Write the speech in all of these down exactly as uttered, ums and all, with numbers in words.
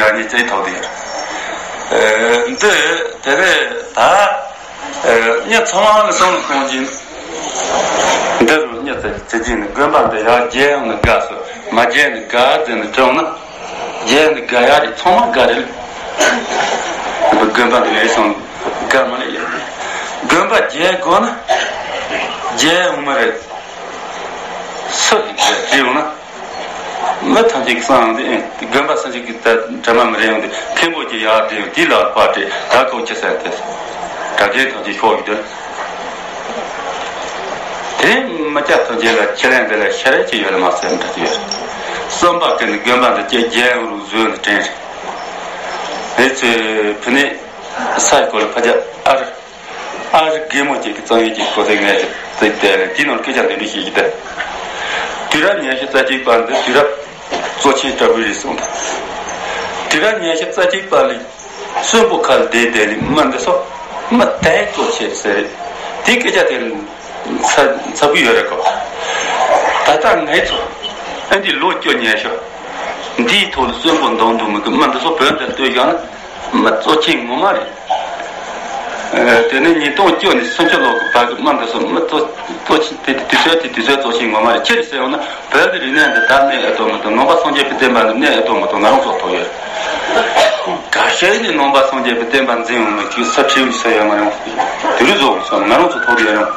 ཡང་ཉིད་བཙལ་ཐུབ་ཀྱི་ཡོད། ཨ་འདི་དེ་རེད་ད། ཨ་མྱི་ཚང་མ་ལ་བསམ་བློ་གཏོང་གིན། འདི་རུ་མྱི་ཚེ་ཚེ་གཅིག་ནི་དགོན་པ་འདི་ཡར་རྒྱས་ཡོང་ན་དགའ་སོ། མར་རྒྱས་ནི་དགའ་ཟེར་ནས་དྲན་ན། རྒྱས་ནི་དགའ་ཡག་རེད། ཚང་མ་དགའ་རེད། དགོན་པ་འདི་ཡར་སོང་དགའ་མ་ལ་ཡོད། དགོན་པ་རྒྱས་དགོས་ན་རྒྱས་ཡོང་མ་རེད། སུ་ཡིན་དྲིས་ཡོང་ན། མི་ཐམས་ཅད་ཀྱི་སང་དེ་དགོན་པ་སུ་ཞིག་གི་ད་གྲ་མ་མི་རེ་ཡོང་དེ་མཁན་པོ་ཅིག་ཡར་དེ་ཡོང་དེ་ལ་པར་སྤྲད་ད་ཁོ་ཅི་ཟེར་དེ། གྲ་རྒན་ཐམས་ཅད་ཤོག་ཡོད་དེ། དེ་མི་སྐྱ་ཐམས་ཅད་ལ་ཁས་ལེན་དེ་ལ་ཤ་རེ་ཅིག་ཡོད་ལ་མ་ཟེར་འདྲ་ཅིག་ཡོད། བསམ་པ་ཀུན་ནས་དགོན་པ་འདི་སྐྱེ་རྒྱལ་ཡོང་རུ་བཟོས་ནས་དྲན་རེད། ཨེ་ཚོས་བུ་ནི་ས་ཡི་སྐོར་ལ་ཕ་རྒྱ་ཨ་རི། ཨ་རི་རྒན་མོ་ཅིག་གི་རྩོམ་ཡིག་ཅིག་ཁོ་ཚོས་ངས་ཅིག་བརྩིས་ཏེ་དེའི་ནང་སྐད་ཆ་འདི་འདྲ་ཞིག་ཡིན་ཏེ། དུས་རབས་ཉི་ཤུ་རྩ་གཅིག་པ་འདི་དུས་རབས་གཙོ་ཆེན་ལྟ་བུ་རེད་གསུངས་ཏེ། དུས་རབས་ཉི་ཤུ་རྩ་གཅིག་པ་ལ་གསོན་པོ་ཁ་ལ་བསྡད་བསྡད་ལ་མི་འདི་ཚོ་མི་དེ་གཙོ་ཆེ་ཟེར་རེད། དེའི་སྐད་ཆ་དེ་ཚ་ཚ་བུ་ཡོད་རེད་གོ། ད་ལྟ་ངས་ཚོ་ཨ་འདི་ལོ་བཅུ་ཉལ་ཤོག་འདིའི་ཐོག་ལ་གསོན་པོ་འདང་འདུག་མི་གི་མི་འདི་ཚོ་བོད་འདིར་སྡོད་བཞག་ན། མི་གཙོ་ཆེན་ངོ་མ་རེད། ཨ་དེ་ནས་ཉིས་སྟོང་བཅུ་ནས་སུམ་ཅུ་ལོ་གི་བར་གྱི་དམངས་འདི་ཚོ་མི་གཙོ་གཙོ་ཆེན་དེ་དུས་ཚོད་དེ་དུས་ཚོད་གཙོ་ཆེན་ངོ་མ་རེད། ཅི་རེད་ཟེར་ཡོང་ན་བོད་ཀྱི་རིག་གནས་འདི་ད་གནས་ཨེ་ཐུབ་མི་ཐུབ། ནང་པ་སངས་རྒྱས་པའི་བསྟན་པ་འདི་གནས་ཨེ་ཐུབ་མི་ཐུབ་ང་རང་ཚོ་ཐུག་ཡོད། ག་ཤེད་ནས་ནང་པ་སངས་རྒྱས་པའི་བསྟན་པ་འཛིན་ཡོང་མི་ཁྱོད་ས་ཁྲིམས་ས་ཡོད་མ་རེད། དེ་རུ་བཟོ་སོང་ང་རང་ཚོ་ཐུག་ཡོད་རུང་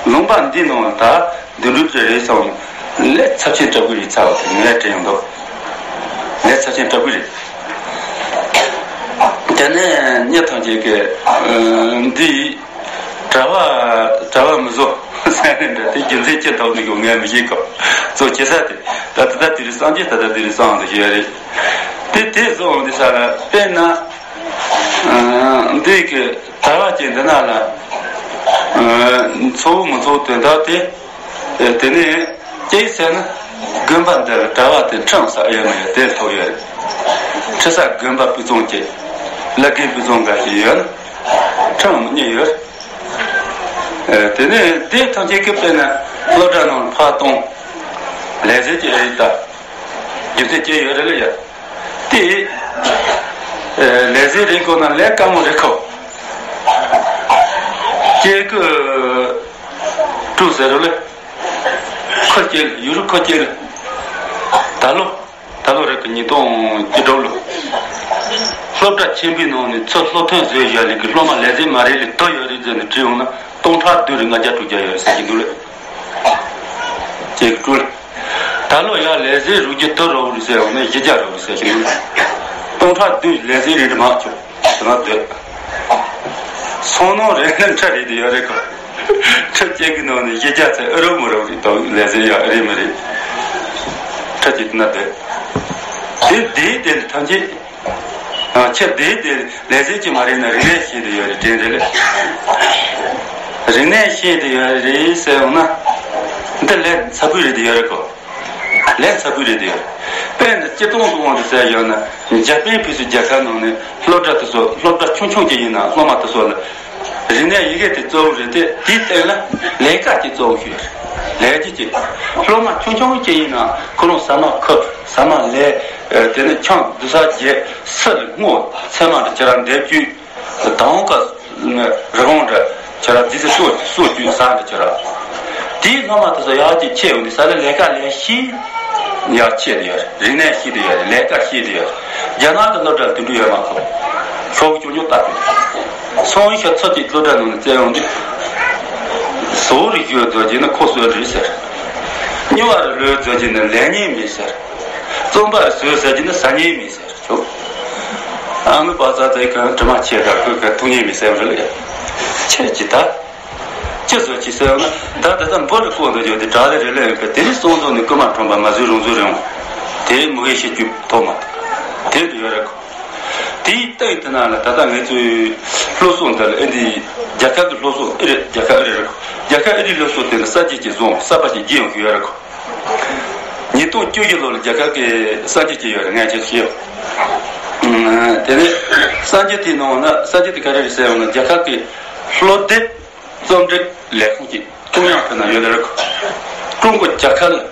ལུང་པ་འདི་ནང་ད། འདི་འདྲ་ཅིག་རེད་སོང་། ལས་ཚབས་ཆེན་དྲག་པོ་རེད་ཚར་བ་དེ་ངས་དྲན་ཡོང་འདུག་ལས་ཚབས་ཆེན་དྲག་པོ་རེད། དེ་ནས་མྱི་ཐམས་ཅད་ཀྱིས་ཨ་འདི་གྲྭ་པ་གྲྭ་པ་མི་བཟོ་ཟེར་ནས་འདྲ་དེ་རྒྱུ་མཚན་ཅི་ཐོག་ནས་ཀྱང་ངས་མི་ཤེས་གོ། གཙོ་ཆེ་ས་དེ་ད་ད་ལྟ་དེ་རིང་སངས་རྒྱས་ད་ལྟ་དེ་རིང་སངས་དེ་ཞུ་ཡ་རེད། དེ་དེ་བཟོ་འོང་དེ་ས་ལ་དཔེར་ན་ཨ་འདི་གི་གྲྭ་པ་ཅིག་འདི་ན་ལ་ཨ་འཚོ་བ་མི་འཚོ་དོན་དག་དེ། དེ་ནས་གཅིག་ཟེར་ན་དགོན་པ་འདི་ལ་གྲྭ་པ་དེ་ཁྲིམས་ས་ཡོད་མ་ཡོད་དེ་ཐོག་ཡོད་རེད། ཁྲི་ས་དགོན་པ་སྤུས་གཙང་གཅིག་བླ་རྒན་སྤུས་གཙང་འགའ་ཞིག་ཡོད་ན་ཁྲིམས་གཉིས་ཡོད་རེད། དེ་ནས་དེ་ཐམས་ཅད་ཀྱི་དཔེར་ན་སློབ་གྲྭ་ནང་ཕར་གཏོང་ལས་ཟེར་གྱི་རེད་ད། རྒྱུ་མཚན་ཅི་ཡོད་རེད་ལ་ཡ། དེ་ལས་ཟེར་རེད་གོ་ན་ལས་དཀའ་མོ་རེད་གོ། སྐྱེ་དགུ་དྲུག་ཟེར་རོ་ལེ། ཁོ་སྐྱེ་ཡུ་རུ་ཁོ་སྐྱེ་ད་ལོ། ད་ལོ་རེད་གི་ཉིས་སྟོང་བཅུ་དྲུག་ལོ། སློབ་གྲྭ་ཆེན་པོའི་ནང་ནས་ཚུར་སློབ་ཐོན་བཟོས་བཞག་ལས་ཀྱི་སློབ་མ་ལས་ཟེར་མ་རེད་ལས་དོ་ཡོད་རེད་ཟེར་ནས་དྲིས་འོང་ན་སྟོང་ཕྲག་བདུན་རེ་ལྔ་བརྒྱ་དྲུག་བརྒྱ་ཡོད་རེད་ཟེར་གྱི་འདུག་ལེ། ཅེས་སྤྲུལ། ད་ལོ་ཡང་ལས་ཟེར་རུག་རྒྱུ་དུ་རོ་རུ་ཟེར་འོང་ན་བཞི་བརྒྱ་རོ་རུ་ཟེར་གྱི་འདུག་སྟོང་ཕྲག་བདུན་ལས་ཟེར་རེད་མ་ཆོག་དེ་མ་འདོད། སོང་ནོ་རེ་ནི་ཁྲ་རེད་དེ་ཡོད་རེད་གོ། ཁྲ་སྐྱེ་གི་ནང་ནས་བཞི་བརྒྱ་ཚེ་ཨ་རོ་མོ་རོ་རེད་དོ་ལས་ཟེར་ཡང་ཨ་རེད་མ་རེད། ཁྲ་སྐྱེ་དེ་ན་འདོད། དེ་དེའི་དེ་ཐམས་ཅད། ཨ་ཁྱེད་དེའི་དེ་ལས་ཟེར་གྱི་མ་རེད་ན་རིག་གནས་ཤེས་དེ་ཡོད་རེད་དྲན་རེད་ལེ། རིག་གནས་ཤེས་དེ་ཡོད་རེད་ཟེར་འོང་ན། འདི་ལས་ཚ་པོའི་རེད་དེ་ཡོད་རེད་གོ། ལས་ཚ་པོའི་རེད་དེ་ཡོད། དཔེ་འདི་སྤྱི་སྟོང་དུ་དབང་དུ་ཟེར་ཡོད་ན་འཇར་པན་ཕུད་སུ་རྒྱལ་ཁབ་ནང་ནས་སློབ་གྲྭ་དེ་ཚོ་སློབ་གྲྭ་ཆུང་ཆུང་ཅིག་ཡིན་ན་སློབ་མ་དེ་ཚོ་ལ། རིག་གནས་ཡི་གེ་དེ་གཙོ་བོ་རེད་དེ་དེའི་སྟེང་ལ་ལས་ཀ་དེ་གཙོ་བོ་ཞིག་ཡོད་རེད། ལས་ཀྱི་ཅིག་སློབ་མ་ཆུང་ཆུང་ཅིག་ཡིན་ན་ཁོ་རང་ཟ་མ་ཁུར་ཟ་མ་ལས་དེ་ནས་ཆང་འདི་ས་རྒྱས་སུ་ལ་སྔོ་ཚད་མ་འདྲ་ཅི་ར་འདེབས་རྒྱུ། དང་ག་རི་བོང་འདྲ་ཁྱེད་རང་འདི་ཚོ་སོ་སོ་བཅུ་ས་འདྲ་ཁྱེད་རང་དེའི་སློབ་མ་དེ་ཚོ་ཡག་ཅིག་ཆེ་འོང་དུས་ས་ལ་ལས་ཀ་ལས་ཤེས་ཡག་ཆེ་དེ་ཡོད་རེད། རིག་གནས་ཤེས་དེ་ཡོད་རེད། ལས་ཀ་ཤེས་དེ་ཡོད་རེད། རྒྱ་ནག་གི་སློབ་གྲྭ་དེ་འདྲ་ཡོད་མ་ཁོ་ཤོག་གི་ཅུང་ཉུང་ལྟ་དུས་སོང་ཤ་ཚོ་གཅིག་སློབ་གྲྭ་ནང་ནས་བཙལ་ཡོང་དུས་ཟོག་རིགས་ཞུ་རྫོགས་རྗེས་ནི་ཁོ་གསོད་རེད་ཟེར། སྨྱོ་བ་རུ་ལོས་རྫོགས་རྗེས་ནི་ལས་ཉེས་མེད་ཟེར། རྩོམ་པ་རུ་ཟོས་ཟེར་རྗེས་ནི་ཟ་ཉེས་མེད་ཟེར། ཨ་མའི་པ་ཚ་དེ་གང་དྲི་མ་ཆེ་དྲག་ཁོས་ག་ཐུག་ཉེས་མི་སེམས་རེད་ལ་ཡ། ཁྱེད་ཀྱི་ད། ཅི་བཟོ་ཅི་ཟེར་ན་ད་ད་ལྟ་འབུ་རུ་བཀོག་འདོད་ཡོད་དེ་དྲག་ལེ་རེ་ལེ་ཡོད་པས་དེ་ནི་སོང་ཙང་ནི་རྐུ་མ་ཁྲོམ་པ་མ་བཟོས་རང་བཟོས་རེད་འོང་། དེ་མི་ཝེ་ཤེས་རྒྱུ་ཐོག་མ། དེ་འདི་ཡོད་རེད་ཁོ། དེའི་སྟེང་དེ་ན་ལ་ད་ལྟ་ངེད་ཚོའི་སློབ་གསོ་འདི་ལ་ཨེ་འདི་རྒྱལ་ཁབ་ཀྱི་སློབ་གསོ་ཨེ་རེད། རྒྱལ་ཁབ་ཨེ་རེད་རེད་ཁོ། རྒྱལ་ཁབ་ཨེ་རིའི་སློབ་གསོ་དེ་ནི་གསར་བརྗེ་གྱི་བཟོ་གསར་པ་ཞིག་བརྗེ་ཡོང་གི་ཡོད་རེད་ཁོ། ཉིས་སྟོང་བཅུ་བཞི་ལོ་ལ་རྒྱལ་ཁབ་ཀྱི་གསར་བརྗེ་བྱས་ཡོད་རེད། ངས་ཅིག་ཤེས་ཡོད། དེ་ནས་གསར་བརྗེ་དེའི་ནང་ན་གསར་བརྗེ་དེ་ག་རེ་རེད་ཟེར་ཡོང་ན་རྒྱལ་ཁབ་ཀྱི་སློབ་དེབ་རྩོམ་སྒྲིག་ལས་ཁུངས་ཀྱི་ཀྲུང་དབྱང་ཁུལ་ན་ཡོད་རེད། ཀྲུང་གོ་རྒྱལ་ཁབ་ལ་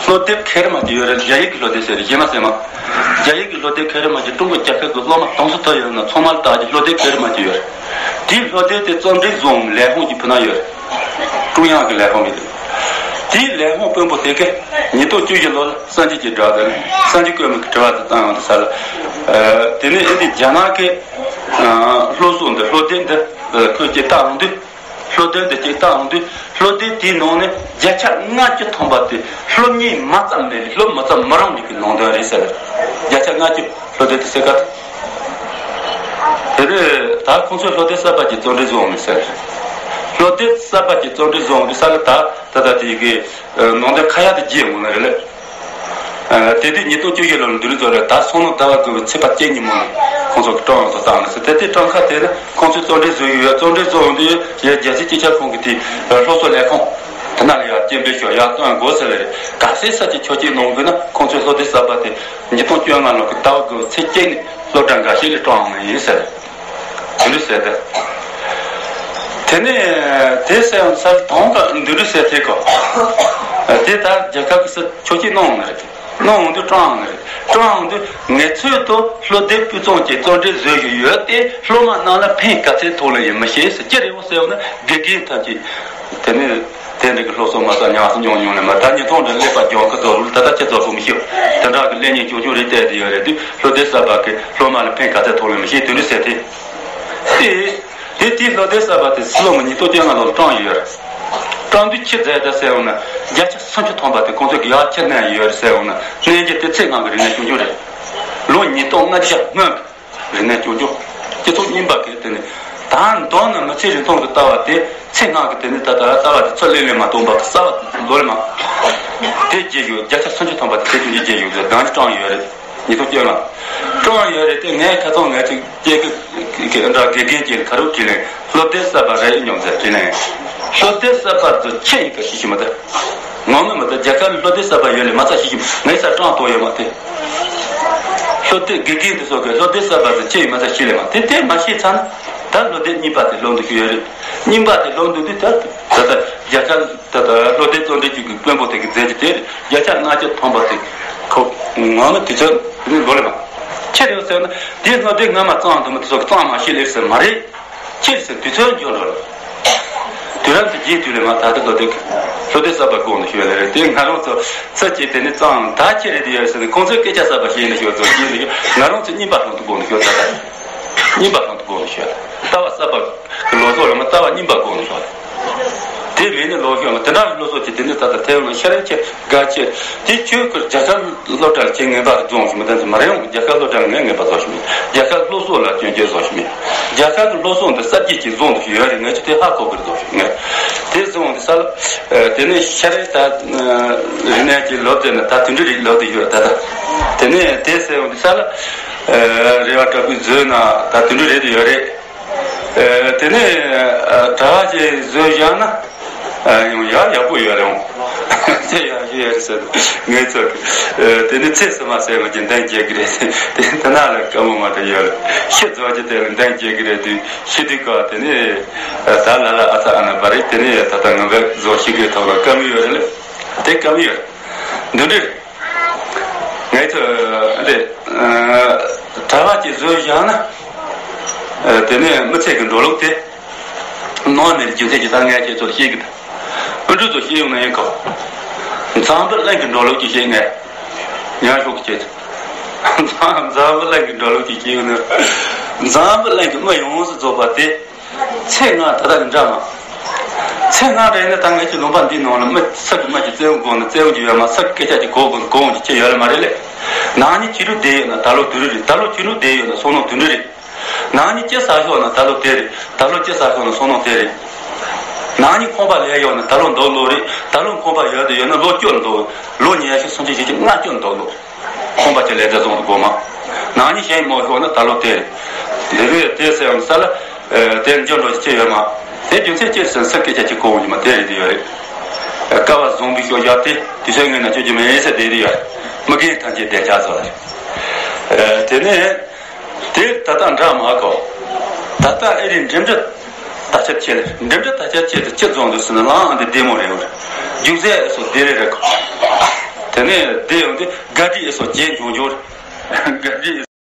སློབ་དེབ་ཁེ་རི་མ་ཅིག་ཡོད་རེད། རྒྱ་ཡིག་གི་སློབ་དེབ་ཟེར་རེད། གཞན་མ་ཟེར་མ། རྒྱ་ཡིག་གི་སློབ་དེབ་ཁེ་རི་མ་ཅིག་ཀྲུང་གོ་རྒྱལ་ཁབ་ཀྱི་སློབ་མ་དང་སུ་ཐོ་ཡོད་ན་ཚང་མ་ལ་བལྟ་རྒྱུ་སློབ་དེབ་ཁེ་རི་མ་ཅིག་ཡོད་རེད། དེའི་སློབ་དེབ་དེ་བརྩོན་འགྲུས་བཟང་ལས་ཁུངས་ཀྱི་ཕུ་ན་ཡོད་རེད། ཀྲུང་དབྱང་གི་ལས་ཁུངས་ཡོད་རེད། དེའི་ལས་ཁུངས་དཔོན་པོ་དེ་གས་ཉིས་སྟོང་བཅུ་བཞི་ལོ་ལ་སངས་རྒྱས་ཀྱི་དྲི་བ་དང་སངས་རྒྱས་བཀོད་མི་གི་དྲི་བ་དེ་བཏང་ཡོང་དུས་ས་ལ། དེ་ནས་ཨེ་འདི་རྒྱ་ནག་གི་སློབ་གསོ་འདི་སློབ་དེབ་འདི་ཁོས་ཀྱིས་བལྟ་ཡོང་དུས། སློབ་དེབ་འདི་གཅིག་བལྟ་ཡོང་དུས་སློབ་དེབ་དེའི་ནང་ནས་བརྒྱ་ཆ་ལྔ་བཅུ་ཐམ་པ་དེ་སློབ་གཉེར་མ་བརྩམས་མེད་ལས་སློབ་མི་བརྩམས་མི་རུང་ལས་ཀྱི་ནང་དོན་རེད་ཟེར། བརྒྱ་ཆ་ལྔ་བཅུ་སློབ་དེབ་དེ་ཟེར་ག་དེ་རེད། ད་ཁོང་ཚོས་སློབ་དེབ་གསར་པ་ཅིག་བརྩོན་འགྲུས་བཟོ་འོང་མི་ཟེར། སློབ་དེབ་གསར་པ་ཅིག་བརྩོན་འགྲུས་བཟོ་འོང་གི་ས་ལ་ད་ད་ལྟ་དེ་གི་ནང་དོན་ཁ་ཡ་དེ་བརྗེད་འོང་ནི་རེད་ལེ། དེ་དུས་ཉིས་སྟོང་བཅུ་བཞི་ལོར་འདི་རུ་རྫོགས་རེད། ད་སོང་ནོ་ཟླ་བ་དགུ་པའི་ཚེས་པ་བཅུ་གཉིས་མོ་ནས་ཁོང་ཚོ་གི་ཀྲང་ཡང་ཚོ་བཏང་ནས་སུ་དེ་དུས་ཀྲང་ཁ་དེ་ནི་ཁོང་ཚོས་བརྩོན་འགྲུས་བཟོ་ཡི་ཡོད། བརྩོན་འགྲུས་བཟོ་ཡོང་དུས་ཡ་རྒྱལ་སྲིད་སྤྱི་ཁྱབ་ཁང་གི་དེ་སློབ་གསོ་ལས་ཁུངས་དེ་ན་ལ་ཡ་སྐྱེ་འབྲས་ཤོག་ཡ་བཏོན་དགོས་ཟེར་ལེ་རེད། ག་ཚད་ས་ཀྱི་ཆོག་མཆན་གནང་དགོས་ན་ཁོང་ཚོས་སློབ་དེབ་གསར་པ་དེ་ཉིས་སྟོང་བཅོ་ལྔ་ལོ་གི་ཟླ་བ་དགུ་པའི་ཚེས་བཅུ་ནས་སློབ་གྲྭ་འགའ་ཤས་ལ་ཀྲང་ཡོང་ནི་ཡིན་ཟེར། དེ་འདྲ་ཟེར་ཏེ། དེ་ནས་དེ་ཟེར་ཡང་ས་དང་ག་འདི་འདྲ་ཟེར་ཐེ་གོ། དེ་ལྟར་རྒྱལ་ཁབ་ཀྱི་སྲིད་ཆོག་མཆན་གནང་ནི་རེད། གནང་འོང་དུས་ཀྲང་ནི་རེད། ཀྲང་འོང་དུས་ངེས་ཚོད་དུ་སློབ་དེབ་སྤུས་གཙང་གི་བརྩོན་འགྲུས་བཟོས་ཀྱི་ཡོད་དེ་སློབ་མ་རྣམས་ལ་ཕན་ག་ཚད་ཐོགས་ལེ་ཡིན་མི་ཤེས་ཟེར་ཅི་རེད་འོ་ཟེར་ཡང་ན་དགེ་རྒན་ཐམས་ཅད་དེ་ནས། དེ་འདྲ་གི་སློབ་གསོ་མ་རྩ་ཉམས་སུ་མྱོང་མྱོང་ནས་མ་ད་ཉིས་སྟོང་འདྲ་ཀླད་པ་རྒྱང་ཁ་ཚོ་ལ་ད་ལྟ་ཁྱེད་ཚོ་ཧུ་མི་ཤེས། དེ་འདྲ་གི་ཀླད་རྙིང་ཆུང་ཆུང་རེ་བལྟས་ཏེ་ཡོད་རེད་དུས་སློབ་དེབ་གསར་པ་གི་སློབ་མ་ལ་ཕན་ག་ཚད་ཐོགས་ལེ་མི་ཤེས་དེ་འདྲ་ཟེར་ཏེ། དེ་དེ་དེའི་སློབ་དེབ་གསར་པ་དེ་ཕྱི་ལོ་ཉིས་སྟོང་བཅོ་ལྔ་ལོར་བཀྲམ་ཡོད་རེད། བཀྲམ་དུས་ཆི་མཛད་ད་ཟེར་འོང་ན་བརྒྱ་ཆ་སུམ་ཅུ་ཐམ་པ་དེ་ཁོང་ཚོས་གི་ཡར་ཁྱེར་གནང་ཡོད་རེད་ཟེར་འོང་ན་གནས་རྒྱུ་དེ་ཚེ་སྔ་གི་རིག་གནས་ཆུང་ཆུང་རེད། ལོ་ཉིས་སྟོང་ལྔ་བརྒྱ་སྔོན་གི་རིག་གནས་ཆུང་ཆུང་། སྤྱི་ཚོགས་རྙིང་པ་གི་དེ་ནི་ད་མདོར་ན་མི་ཚེ་རིང་ཐུང་གི་ལྟ་བ་དེ་ཚེ་སྔ་གི་དེ་ནི་ད་ལྟ་ལྟ་བ་དེ་ཚུར་ལེན་ལེན་མ་གཏོང་བ་གི་རྩ་བ་དེ་ལོ་ལེ་མ་དེ་བརྗེད་ཡོད། བརྒྱ་ཆ་སུམ་ཅུ་ཐམ་པ་དེ་ཚེ་ཆུང་ཆུང་བརྗེད་ཡོད་ཟེར་གང་ཅི་བཀྲམ་ཡོད་རེད། ཉིས་སྟོང་བཅོ་ལྔ་བཀྲམ་ཡོད་རེད་དེ་ངས་ཁ་སང་ངས་ཅིག་སྐྱེས་ཀྱི་འདྲ་དགེ་རྒན་གྱིས་ག་རེ་དྲིས་ལན་སློབ་དེབ་གསར་པ་རག་ཡོད་སྙམ་ཟེར་དྲིས་ལན། སློབ་དེབ་གསར་པ་ཚོ་ཆི་ཡིན་ག་ཤེས་ཀྱི་མི་འདུག་ངོ་མ་མི་འདུག་རྒྱ་གར་སློབ་དེབ་གསར་པ་ཡོད་ལེ་མ་རྩ་ཤེས་ཀྱི་ངའི་ས་བཀྲམ་གཏོང་ཡོད་མ་དེ། སློབ་དེབ་དགེ་རྒན་དེ་ཚོ་གི་སློབ་དེབ་གསར་པ་དེ་ཅི་ཡིན་མ་རྩ་ཤེས་ལེ་མ་དེ་དེ་མ་ཤེས་ཚར་ན་ད་སློབ་དེབ་རྙིང་པ་དེ་སློབ་འདུག་ཤེས་ཡོད་རེད། རྙིང་པ་དེ་སློབ་འདུག་དུས་ད་ད་ལྟ་རྒྱ་གར་ད་ལྟ་སློབ་དེབ་བརྩོན་འགྲུས་ཅིག་གི་དཔོན་པོ་དེ་གི་མཛད་རྒྱུ་དེ་རེད། བརྒྱ་ཆ་ལྔ་བཅུ་ཐམ་པ་དེ་ཁོ་ངོ་མ་དུས་ཚོད་ལོ་ལེ་མ་ཆེ་རེད་ཟེར་ན་དེ་སློབ་དེབ་སྔ་མ་བརྩམས་འདུག་མི་དེ་ཚོ་གི་བརྩམས་མ་ཤེས་ལེ་ཟེར་མ་རེད། ཁྱེད་ཚོས་དུས་ཚོད་འགྱུར་འགྲོ་རེད། དུས་རབས་དེ་རྗེས་དུས་ལས་མ་ད་ལྟ་ལོ་དེ་ལོ་དེ་གསར་པ་དགོས་ནས་ཤོད་ལེ་རེད། དེ་ང་རང་ཚོ་ཚ་གཅིག་དེ་ནི་གཙང་ད་ཁྱེད་རེད་དེ་ཡོད་ཟེར་ནས་ཁོང་ཚོས་སྐད་ཆ་གསར་པ་བཤད་ནས་ཤོད་ཚོ་ཤེས་ནས་ང་རང་ཚོ་རྙིང་པ་སློང་དུ་དགོས་ནས་ཤོད་ད་ལྟ་རྙིང་པ་སློང་དུ་དགོས་ནས་ཤོད་ལྟ་བ་གསར་པ་གི་ལོ་ཚོགས་ལ་མ་ལྟ་བ་རྙིང་པ་དགོས་ནས་ཤོད་དེ་མེད་ནས་ལོ་ཤོད་ལ་དེ་འདྲ་གི་ལོ་ཚོགས་ཀྱི་དེ་ནི་ད་ལྟ་ཐེ་ཝན་ལ་ཤ་རེ་ཆེ་དགའ་ཆེ་དེ་ཁྱོད་ཀྱི་རྒྱ་གར་སློབ་གྲྭ་ལ་ཁྱེད་ངན་པ་རྫོང་ཞིག་མི་ལྡན་ཚེ་མ་རེད་འོང་། རྒྱ་གར་སློབ་གྲྭ་ལ་ངས་ངན་པ་བཟོ་ཞིག་མེད། རྒྱ་གར་སློབ་གསོ་ལ་སྐྱོན་བརྗོད་བཟོ་ཞིག་མེད། རྒྱ་གར་གྱི་སློབ་གསོ་འདི་གསར་བརྗེ་གྱིས་བཟུང་དུ་ཞིག་ཡོད་རེད། ངས་ཁྱོད་དེ་ཧ་གོ་གི་རེད་བཟོ་ཞིག་མེད། དེ་བཟུང་འདི་ས་ལ་དེ་ནས་ཤ་རེ་ད་རིག་གནས་ཀྱི་ལོ་དེ་ནི་ད་དུད་འགྲོ་རིགས་ལོ་དེ་ཡོད་ད་ད་དེ་ནས་དེ་ཟེར་འོང་འདི་ས་ལ་རེ་བ་དྲག་པོས་བཟོས་ན་ད་དུད་འགྲོ་རེད་དེ་ཡོད་རེད། དེ་ནས་གྲྭ་བ་ཅིག་བཟོས་བཞག་ན་ཡང་ཡག་ཡག་པོ་ཡོད་རེད་འོང་། དེ་ཡག་ཤོས་ཡོད་རེད་ཟེར་ངས་ཚོད་ཀྱི་དེ་ནས་ཚེ་སྲིད་མ་ཟེར་བ་ཅིག་འདང་རྒྱག་གི་རེད། དེ་དེ་ན་ལ་དཀའ་མོ་མ་དེ་ཡོད་རེད། ཤི་རྫོགས་ཀྱི་དེ་ལ་འདང་རྒྱག་གི་རེད་དུས་ཤི་དུས་སྐབས་དེ་ནས་ད་ལ་ལ་ཨ་ཚ་ཨ་ན་བ་རེད། དེ་ནས་ད་ལྟ་ང་བས་བཟོ་ཤི་གི་ཐོག་ལ་དཀའ་མོ་ཡོད་རེད་ལ་དེ་དཀའ་མོ་ཡོད་རེད། འདི་འདྲ་རེད། ངས་ཚོ་འདི་གྲྭ་བ་ཅིག་བཟོས་བཞག་ན་དེ་ནས་མི་ཚེ་གི་འགྲོ་ལུགས་དེ་ནང་ནས་རྒྱུ་མཚན་གྱི་ད་ངས་ཁྱེད་ཚོར་བཤད་གི་འདུག་ཨུ་འབྲུ་ཚོ་བཤད་ཡོང་ན་ཡིན་གོ། འཛམ་བུ་གླིང་གི་འགྲོ་ལུགས་ཀྱི་བཤད་ངས་ཉར་ཤོག་གི་ཁྱེད་ཚོ། འཛམ་བུ་གླིང་གི་འགྲོ་ལུགས་ཀྱི་བཤད་ཡོང་ན་འཛམ་བུ་གླིང་གི་མི་ཡོངས་སུ་རྫོགས་པ་དེ། ཚེ་སྔ་ད་ལྟ་གི་འདྲ་མ། ཚེ་སྔ་རེད་ན་ད་ངེད་ཀྱི་ལུང་པ་འདིའི་ནང་ལ་མི་ས་གི་མ་གི་བཙན་དབང་དགོས་ན་བཙན་དབང་གི་ཡོད་མ། ས་གི་སྐད་ཆ་གི་གོ་དགོས་ན་གོ་དབང་གི་ཆེ་ཡོད་ལ་མ་རེད་ལེ། ན་ནིང་ཕྱི་དྲོ་བསྡད་ཡོད་ན་ད་ལོ་དུས་རུ་རེད། ད་ལོ་ཕྱི་དྲོ་བསྡད་ཡོད་ན་སོང་ནོ་དུས་རུ་རེད། ན་ནིང་སྐྱེ་ས་ཤོག་ན་ད་ལོ་དེ་རེད། ད་ལོ་སྐྱེ་ས་ཤོག་ན་སོང་ནོ་དེ་རེད། ན་ནིང་ཁང་པ་ལས་ཡོད་ན་ད་ལོ་འདུག་ལོ་རེད། ད་ལོ་ཁང་པ་ཡོད་དུ་ཡོད་ན་ལོ་བཅུ་འདུག་ལོ་ཉི་ཤུ་སུམ་ཅུ་བཞི་བཅུ་ལྔ་བཅུ་འདུག་ལོ། ཁང་པ་ཅིག་ལས་ད་བཟུང་དུ་དགོས་མ། ནང་ཉིད་གཞན་མོ་ཤོག་ན་ད་ལོ་དེ་རེད། འདི་རེད་དེ་ཟེར་བ་ས་ལ། དེ་འཇོན་འགྲོ་ཅི་ཡོད་མ། དེ་རྒྱུ་མཚན་ཅི་ཟེར་ས་སྐད་ཆ་ཅིག་གོ་འོང་གི་མ་དེ་རེད་དེ་ཡོད་རེད། སྐལ་བ་བཟང་པོའི་ཤོག་ཡག་དེ་དུས་ཚོད་ངན་ན་ཅོ་ཅོ་མེད་ཟེར་དེ་རེད་ཡོད། མི་རྒན་ཐམས་ཅད་བདེ་ཆགས་སོ་རེད། དེ་ནས་དེ་ད་ལྟ་འདྲ་མ་གོ། ད་ལྟ་ཨེ་རེད་འགྲིམ་འགྲུལ། ད་ཆ་ཆེ་ལེ་འགྲིམ་འགྲུལ་ད་ཆ་ཆེ་དུ་ཆེ་རྫོང་དུ་སུ་ན་ལང་འདི་བདེ་མོ་རེད་བར། རྒྱུག་རྫས་སོ་བདེ་རེད་རེད་གོ། དེ་ནས་དེ་ཡང་དེ་དགའ་བྲིས་སོགས་བྱས་འབྱུང་འགྱུར། དགའ་བྲིས།